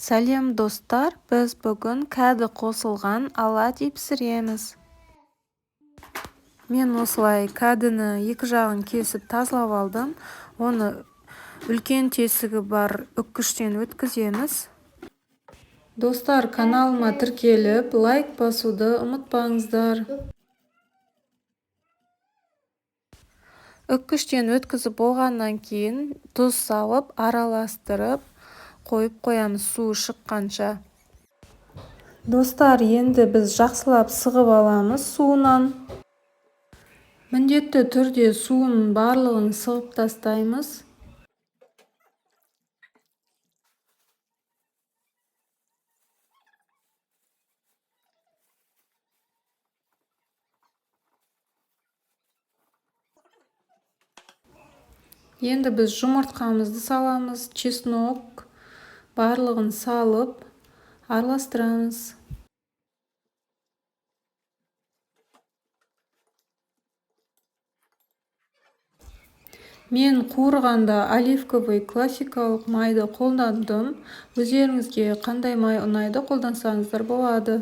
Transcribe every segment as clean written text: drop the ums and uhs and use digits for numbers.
Сәлем, достар! Біз бүгін кәді қосылған оладьи пісіреміз. Мен осылай кәдіні екі жағын кесіп, тазалап алдым. Оны үлкен тесігі бар үккіштен өткіземіз. Достар, каналыма тіркеліп, лайк басуды ұмытпаңыздар. Үккіштен өткізіп болғаннан кейін тұз салып, араластырып қойып қоямыз суы шыққанша. Достар, енді біз жақсылап сығып аламыз суынан. Міндетті түрде суын барлығын сығып тастаймыз. Енді біз жұмыртқамызды саламыз, чеснок, барлығын салып араластырамыз. Мен қуырғанда оливковый классикалық майды қолдандым. Өздеріңізге қандай май ұнайды, қолдансаңыздар болады.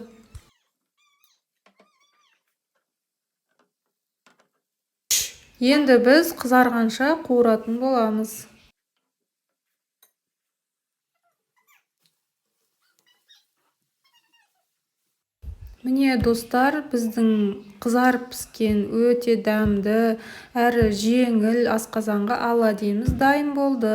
Енді біз қызарғанша қуыратын боламыз. Міне, достар, біздің қызарып піскен өте дәмді әрі жеңіл асқазанға оладьимыз дайын болды.